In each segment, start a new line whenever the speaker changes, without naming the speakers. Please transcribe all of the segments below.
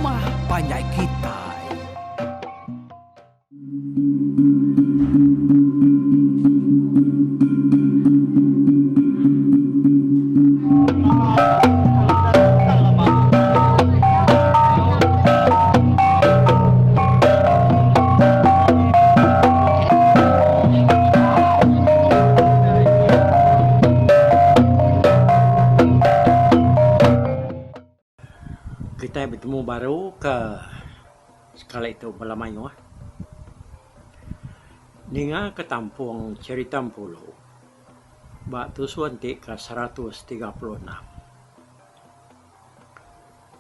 rumah panjai kitai. Kitai betemu baru ke sekali tu bala mayuh ninga ke tampung cherita Empulu ba tusun ti ke 136.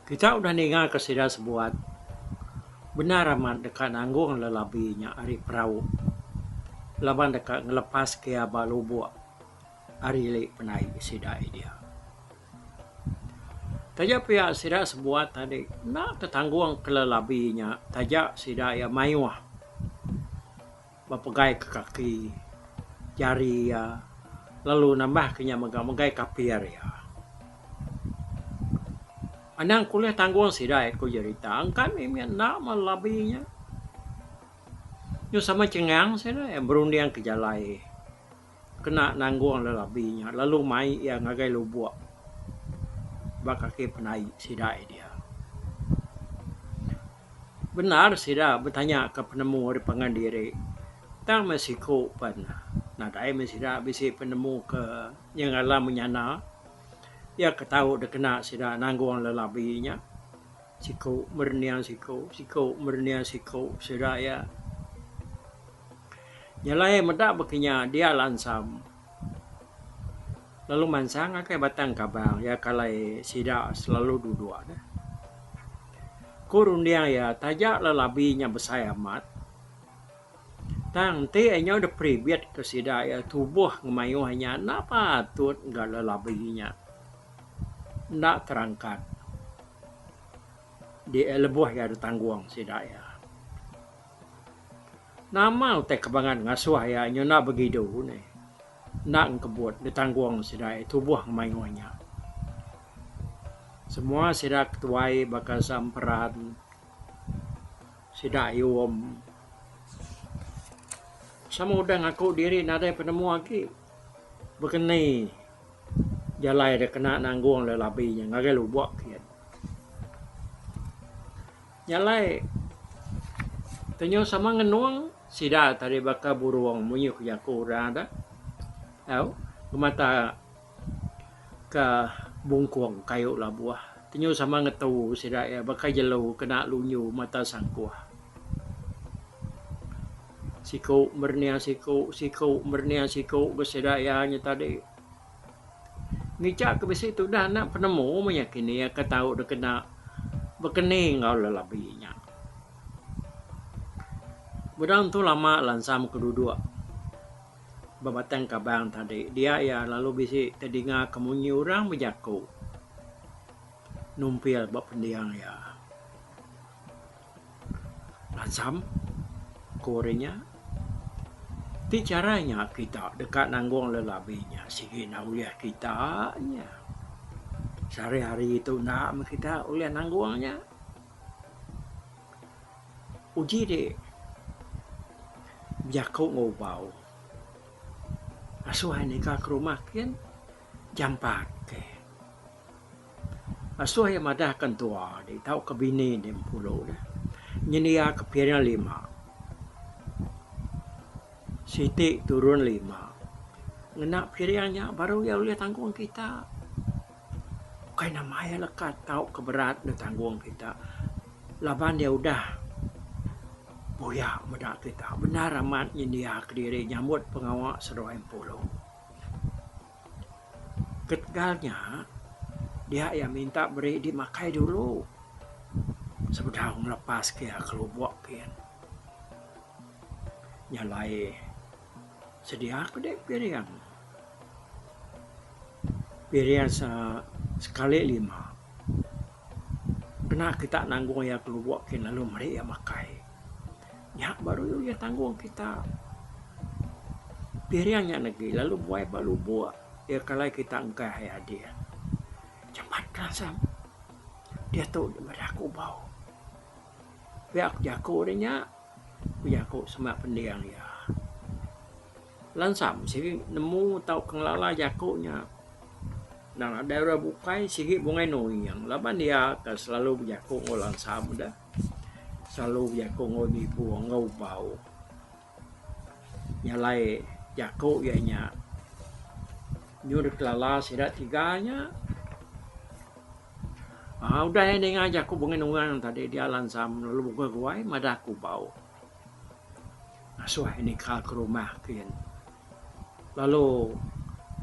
Kita udah ninga ke sida sebuat bendar amat deka nanggung lelabi nya ari perau laban deka ngelepas ke iya ba lubok ari ili penai sida dia. Taja pia sida sebuat tadi enda tetanggung ke lelabi nya taja sida iya mayuh bepegai ke kaki jari iya lalu nambah ke nya mega megai kapir iya. Anang ke ulih tanggung sida iya ku jerita engka mih enda meh lelabi nya. Nyau sama chengang sida iya berunding ke jalai. Kena nanggung lelabi nya lalu mai iya ngagai lubok ba kaki penai sida iya dia. Bendar sida betanya ka penemu ari pangan diri tang meh siku pen nadai meh sida bisi penemu ke nyengala menyana iya ke tau dikena sida nanggung lelabi nya. Siku merening siku, siku merening siku sida iya. Nyelai meda baka nya dia lansam lalu mansang ngagai batang kabang iya ke alai sida selalu duduk deh. Ku runding iya taja lelabi nya besai amat tang enti inya deh peribit ke sida iya tubuh ngemayuh nya enda patut ga lelabi nya enda terangkat di lebuh iya ditanggung sida iya. Nama utai ke bangat ngasuh iya nyuna begidu neh. Enda engkebut ditanggung sida iya tubuh ngemayuh nya. Semua sida ketuai baka Samperan, sida Ayum sama udah ngaku diri nadai penemu agi bekeni jalai da kena nanggung lelabi nya ngagai lubok kiye. Nya alai tenyu sama ngenung sida tadi baka burung munyi ku jaku orang da tau ngemata ka bungkung kayu labuh tenyu sama ngetu sida iya baka jelu kena lunju mata sangkuh. Siku merening siku, siku merening siku ga sida iya nya tadi. Ngicha ke bisi tudah anak penemu meh nya kini ke tau dek kena bekeni enggau lelabi nya. Bedau entu lama lansam ke duduk ba batang kabang tadi dia iya lalu bisi tedinga ke munyi orang bejaku numpil ba pending iya. Lansam, ku orang nya. Ti chara nya kita deka nanggung lelabi nya sigi enda ulih kita nya. Sehari hari tu enda meh kita ulih nanggung nya. Uji dik bejaku enggau ubau asuh ai nika ke rumah kin jampat ke. Asuh iya madah ke entua di tauka bini di empulu deh nyendiaka piring lima. Siti turun lima. Ngena piring nya baru iya ulih tanggung kita. Ukai nama iya lekat tauka berat ne tanggung kita laban iya udah buya meda kita bendar amat nyendiaka diri nyambut pengawa seduai empulu. Ketegal nya, dia iya minta beri di makai dulu sebedau ngelepas ke iya ke lubok kin. Nya alai sedia ke dek piring. Piring se sekali lima kena kita nanggung iya ke lubok kin lalu meri iya makai. Nya baru iya tanggung kita. Piring nya negi lalu buai ba lubok iya ke alai kita engkah iya adih. Jampat ke asam. Diatu meda aku bau. Pia ku jaku deh nya, ku jaku semak pending iya. Lansam sigi nemu tauka ngelala jaku nya. Endang nadai orang bukai sigi Bungai Nuing laban iya ke selalu bejaku enggau Lansam deh. Selalu bejaku enggau Nibong enggau Ubau. Nya alai jaku iya nya nyuh dikelala sida tiga nya. Aaa udah iya ninga jaku Bungai Nuing tadi dia Lansam lalu beguai guai madah ke Ubau. Ngasuh nikal ke rumah kin. Lalu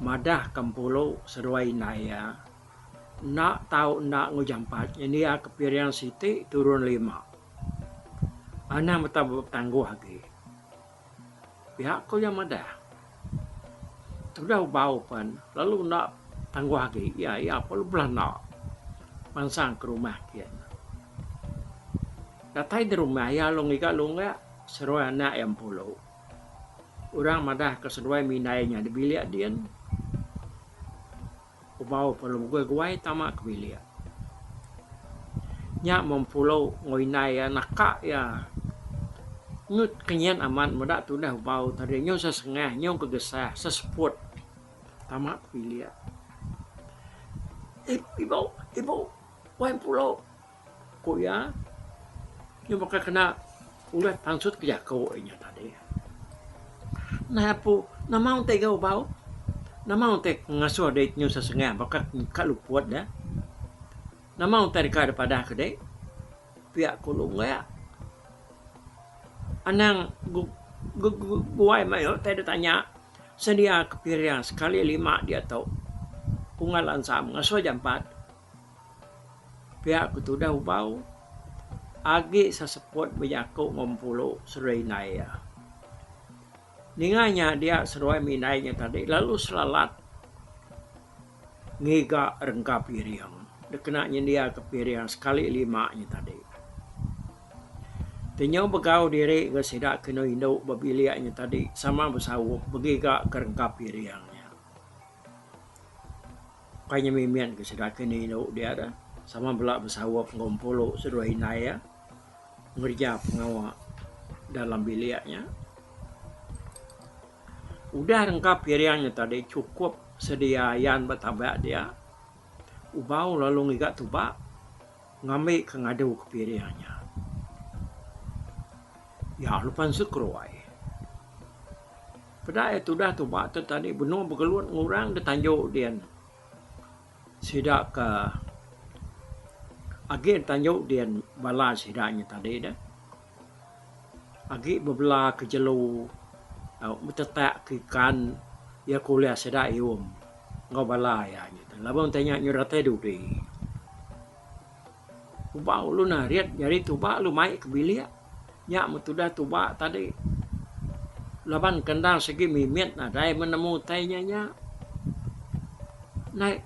madah ke empulu seduai indai iya enda tau enda enggau jampat nyendia ke piring siti turun lima. Anang beta betangguh agi. Pia ku iya madah. Tudah ubau pen lalu enda tangguh agi iya iya perlu belanda mansang ke rumah kin. Datai di rumah iya lalu ngiga lunggak seruai anak iya empulu. Orang madah ke seduai mindai nya di bilik din. Ubau perlu beguai-guai tama ke bilik. Nya meh empulu enggau indai iya naka iya. Nyut kenyit amat meda tudah ubau tadi nyau sesengah nyau kegesah seseput tama ke bilik. Ibu ibu wai empulu. Ku iya, nya baka kena ulih pansut ke jaku inya tadi. Nai apu, nama utai ga ubau? Nama utai ke ngasuh dek nyu sesengah baka ka luput deh? Nama utai deka dipadah ke dek? Pia ku Lunggak. Anang guai mayuh utai ditanya sedia ke piring sekali lima diatu. Ku Ngal Ansam ngasuh jampat. Pia ku tudah ubau agi seseput bejaku enggau empulu seduai indai iya. Ninga nya dia seduai mindai nya tadi lalu selalat ngiga rengka piring dikena nyendiaka piring sekali lima nya tadi. Ti nyau begau diri enggau sida ke indu indu ba bilik nya tadi sama besaup begiga ke rengka piring nya. Ukai nya mimit ke sida ke indu dia dah sama bela besaup enggau empulu seduai indai iya ngereja pengawa dalam bilik nya. Udah rengka piring nya tadi chukup sedia ayan ba tabak dia ubau lalu ngiga tuba ngambi ke ngadu ke piring nya. Iya lalu pansut keruai. Peda iya tudah tuba tu tadi benung begelut ngurang da tanju din. Sida ke agi da tanju din bala sida nya tadi deh. Agi bebela ke jelu tau betetak ke ikan iya ke ulih sida ium enggau bala iya nya tadi laban utai nya nyau datai dudi. Uba ulun arit nyadi tuba lu mai ke bilik nya meh tudah tuba tadi laban ke endang sigi mimit nadai meh nemu utai nya nya. Nai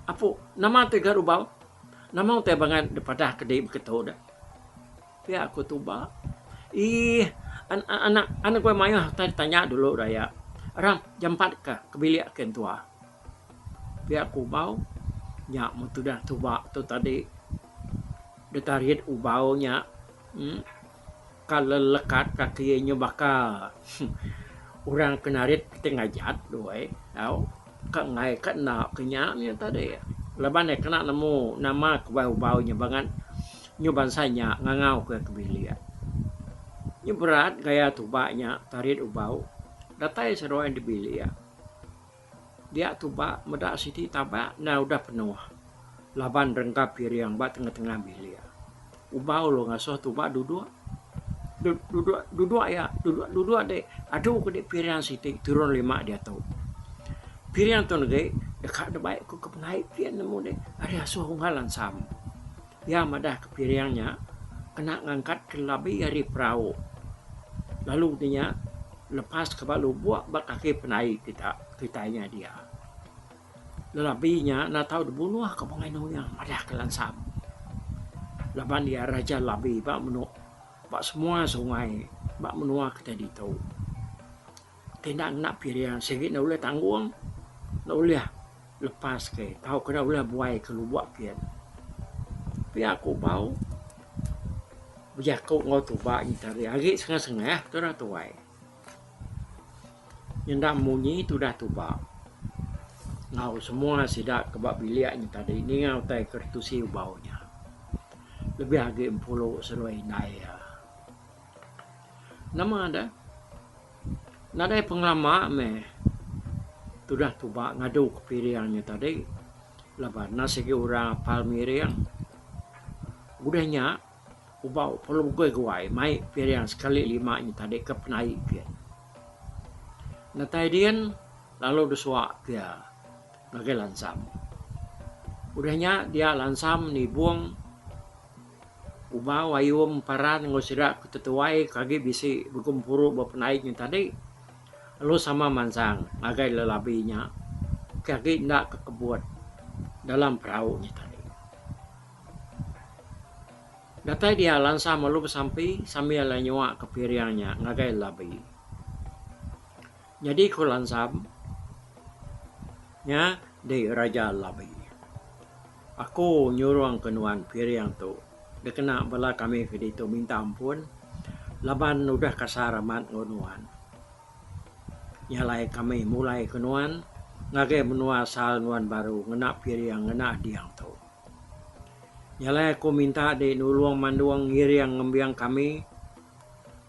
apu nama ti ga rubau nama utai bangat dipadah ke di beketu deh. Pia ku tuba eeh anak anak guai mayuh utai ditanya dulu raya ram jampat ka ke bilik ke entua. Pia ku ubau nya meh tudah tuba tu tadi ditarit ubau nya uhh ka lelekat kaki inya baka orang ke narit ti ngajat duai tau ka enggai ka enda ke nya nya tadi laban iya kena nemu nama ke bai ubau nya bangat nyu bansa nya ngangau ke ke bilik. Nyu berat gaya tuba nya tarit ubau datai seduai di bilik. Dia tuba meda siti tabak enda udah penuh laban rengka piring ba tengah-tengah bilik. Ubau lalu ngasuh tuba duduk. Duduk duduk iya duduk duduk dek adu ke dek piring siti turun lima diatu. Piring tu negi deka dibai ku ke pengai pin nemu dek ari asuh unggal lansam. Iya madah ke piring nya kena ngangkat ke labi ari perau lalu udah nya lepas ke ba lubok ba kaki penai kita kitai nya dia. Lelabi nya enda tau dibunuh ka Bungai Nuyang madah ke Lansam laban iya raja labi ba menu ba semua sungai ba menua kitai ditu. Ti enda ngena piring sigi enda ulih tanggung enda ulih lepas ke tauka enda ulih buai ke lubok kin. Pia ku bau. Bejaku enggau tuba nya tadi agi sengah-sengah tudah tuai. Nyenda munyi tudah tuba enggau semua sida ke ba bilik nya tadi ninga utai ke ditusi ubau nya. Lebih agi empulu seduai indai iya. Nama deh nadai pengelama meh tudah tuba ngadu ke piring nya tadi laban ne sigi orang apal miring. Udah nya ubau perlu begui-gui mai piring sekali lima nya tadi ke penai gin. Datai din lalu disuak ke iya ngagai Lansam. Udah nya dia Lansam nibung ubau ayum paran enggau sida ke tetuai ke agi bisi begempuru ba penai nya tadi lalu sama mansang ngagai lelabi nya ke agi enda kekebut dalam perau nya tadi. Datai dia Lansam lalu besampi sambil iya nyuaka piring nya ngagai lelabi. Nyadi ku Lansam, Nya deh Raja Labi. Aku nyurungka nuan piring tu dikena bala kami ke ditu minta ampun laban udah kasar amat enggau nuan. Nya alai kami mulaika nuan ngagai menua asal nuan baru ngena piring ngena ading tu. Nya alai aku minta dek nulung mandung ngiring ngembing kami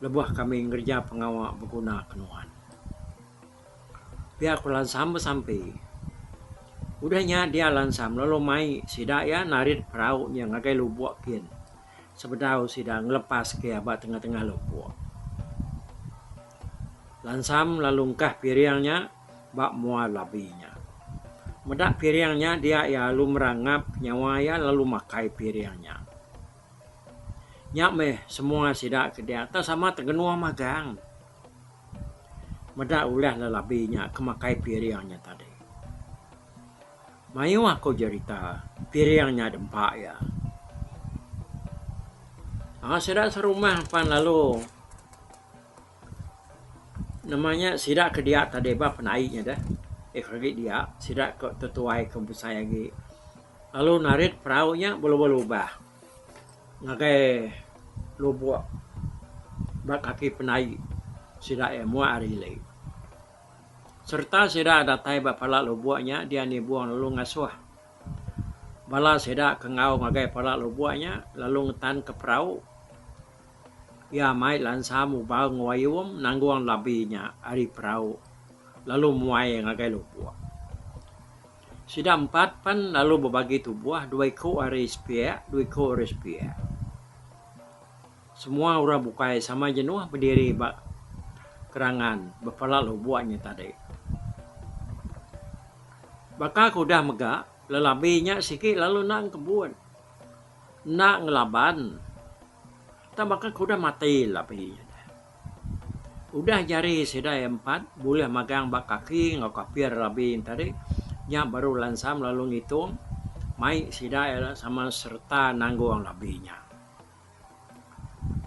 lebuh kami ngereja pengawa beguna ke nuan. Pia ku Lansam besampi. Udah nya dia Lansam lalu mai sida iya narit perau nya ngagai lubok kin sebedau sida ngelepaska iya ba tengah-tengah lubok. Lansam lalu engkah piring nya ba mua labi nya. Meda piring nya dia iya lalu merangap nyawa iya lalu makai piring nya. Nya meh semua sida ke diata sama tegenung magang meda ulah lelabi nya ke makai piring nya tadi. Mayuh ku jerita piring nya dempa iya. Aaa sida serumah pan lalu nama nya sida ke dia tadi ba penai nya deh eh ke agi dia sida ke tetuai ke besai agi. Lalu narit perau nya belubah-lubah ngagai lubok ba kaki penai sida iya muak ari ili. Sereta sida datai ba pala lubok nya dia nibung lalu ngasuh bala sida ke enggau ngagai pala lubok nya lalu ngetanka perau. Iya mai lansam ubal enggau ayum nanggung labi nya ari perau lalu muai ngagai lubok. Sida empat pan lalu bebagi tubuh dua iku ari sepiak, dua iku ari sepiak. Semua orang bukai sama jenuh bediri ba kerangan bepala lubok nya tadi. Baka ke udah mega, lelabi nya sigi lalu enda engkebut, enda ngelaban. Tang baka ke udah mati lelabi nya. Udah jari sida iya empat bulih magang ba kaki enggau kapir rabi nya tadi nya baru Lansam lalu ngitung mai sida iya sama sereta nanggung rabi nya.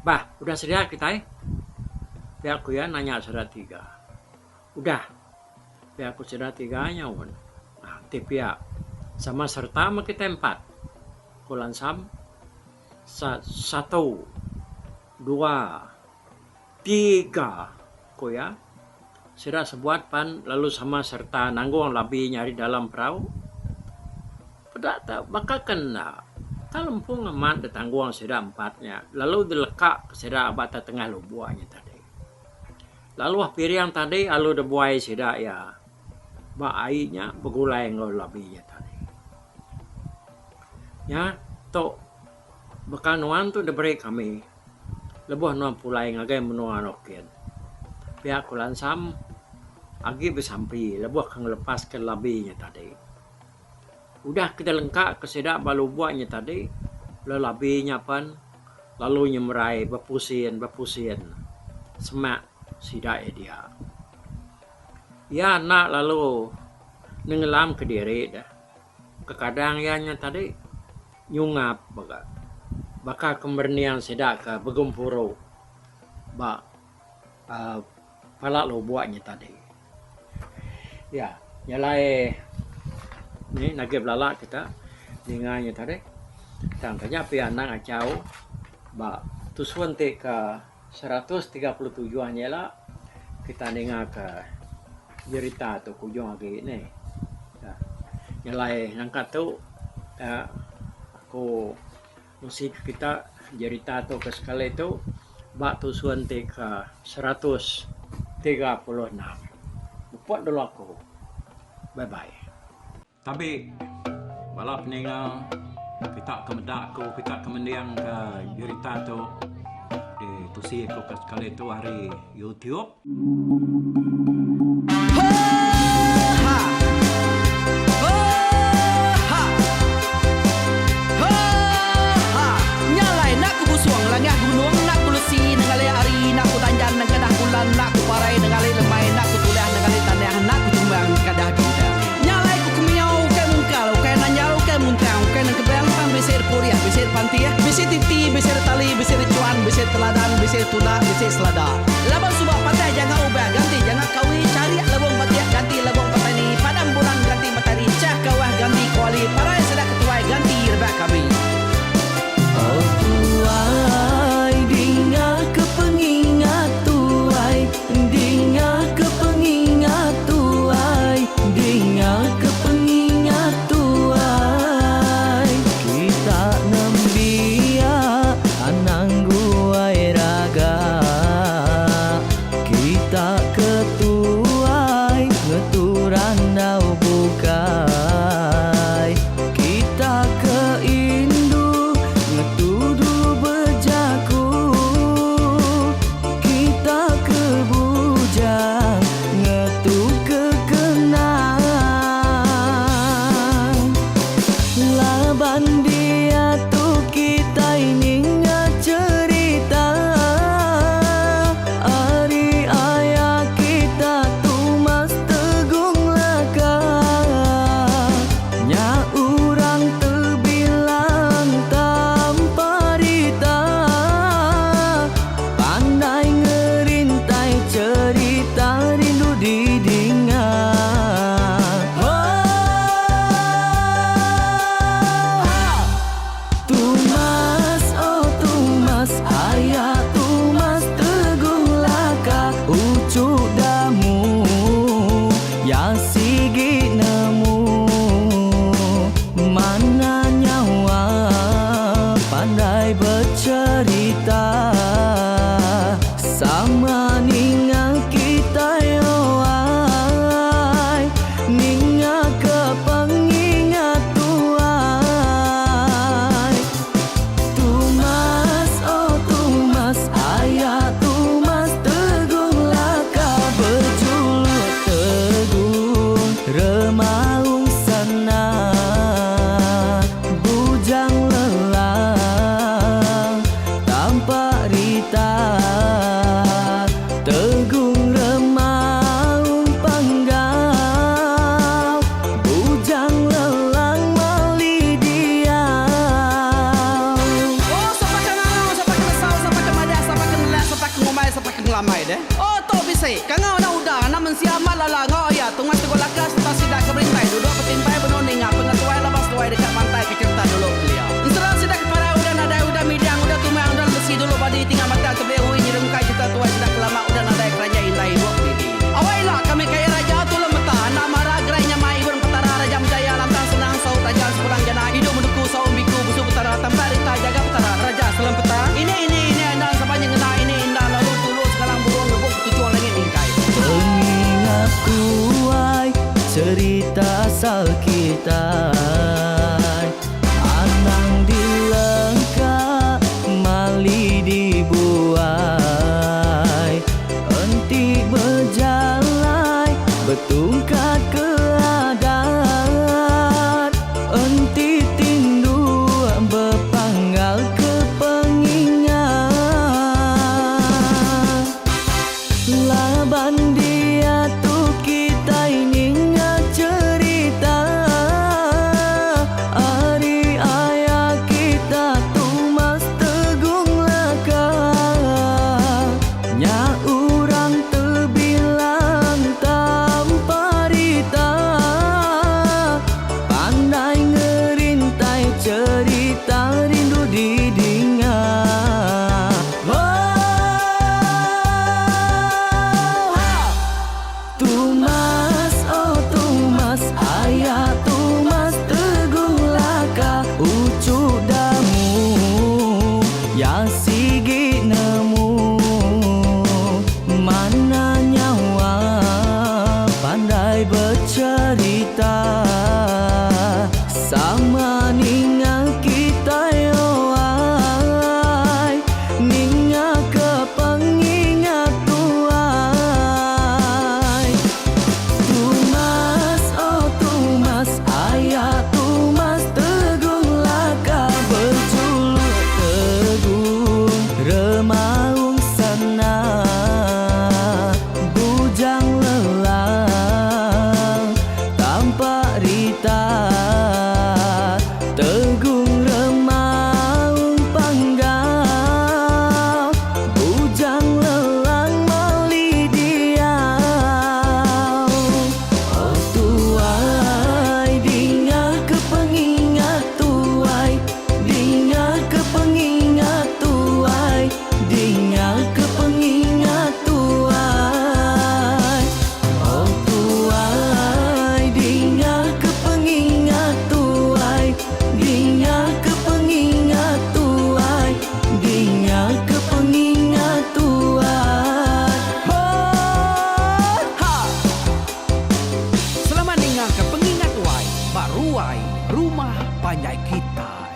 Bah udah sedia kitai? Pia ku iya nanya sida tiga. Udah. Pia ku sida tiga nyaut. Ti pia sama sereta meh kitai empat, ku Lansam. Satu, dua, tiga, ku iya. Sida sebuat pan lalu sama sereta nanggung labi nya ari dalam perau. Peda te baka ke enda, tang lempung amat ditanggung sida empat nya lalu dileka ke sida ba tengah lubok nya tadi. Laluh piring tadi lalu dibuai sida iya ba ai nya begulai enggau labi nya tadi. Nya tu baka nuan tu diberi kami lebuh nuan pulai ngagai menua Nokin. Pia ku Lansam agi besampi lebuh ke ngelepaska labi nya tadi. Udah ke dilengka ke sida ba lubok nya tadi lelabi nya pen lalu nyemerai bepusin bepusin semak sida iya dia. Iya enda lalu nenggelam kediri deh. Kekadang iya nya tadi nyungap mega baka ke merening sida ke begempuru ba uhh pala lubok nya tadi. Iya nya alai ni nagih belala kita ninga nya tadi tang taja pia anang achau ba. Tusun ti ke 137 nya ila kita ninga ke jerita tu ke ujung agi nih. Nya alai nangka tu uhh aku musi ke kita jerita tu ke sekali tu ba tusun ti ke 136. Muput dulu aku. Bye bye. Tabi bala peninga kita ke meda aku kita ke mending ke jerita tu di tusi aku ke sekali tu ari YouTube.
Nya alai ku kemiau ukai mungkal, ukai nanjal, ukai muntang, ukai nengkebang tang bisi repurih, bisi repantih, bisi titi, bisi retali, bisi rechuan, bisi teladan, bisi tunda, bisi selada. Laban suba patah janga ubah ganti janga kawi, charik lebung batik ganti lebung petani, padam bulan ganti matari, chah kawah ganti kuali, parai sida ketuai ganti rebak kami.
Oh tuai dinga ke pengingat tuai Dinga ke pengingat tuai Dinga ke pengingat tuai Kita nembiak anang guai raga Kita ke tuai ngetu randau bukai Kita ke indu ngetu dulu bejaku Kita ke bujang ngetu ke kenang Laban diatu kitai ninga cherita Ari aya kita Tumas Tegung Laka Nya urang tebilang tanpa rita Pandai ngerintai cherita rindu didinga Tumas.
Rumah panjai kitai.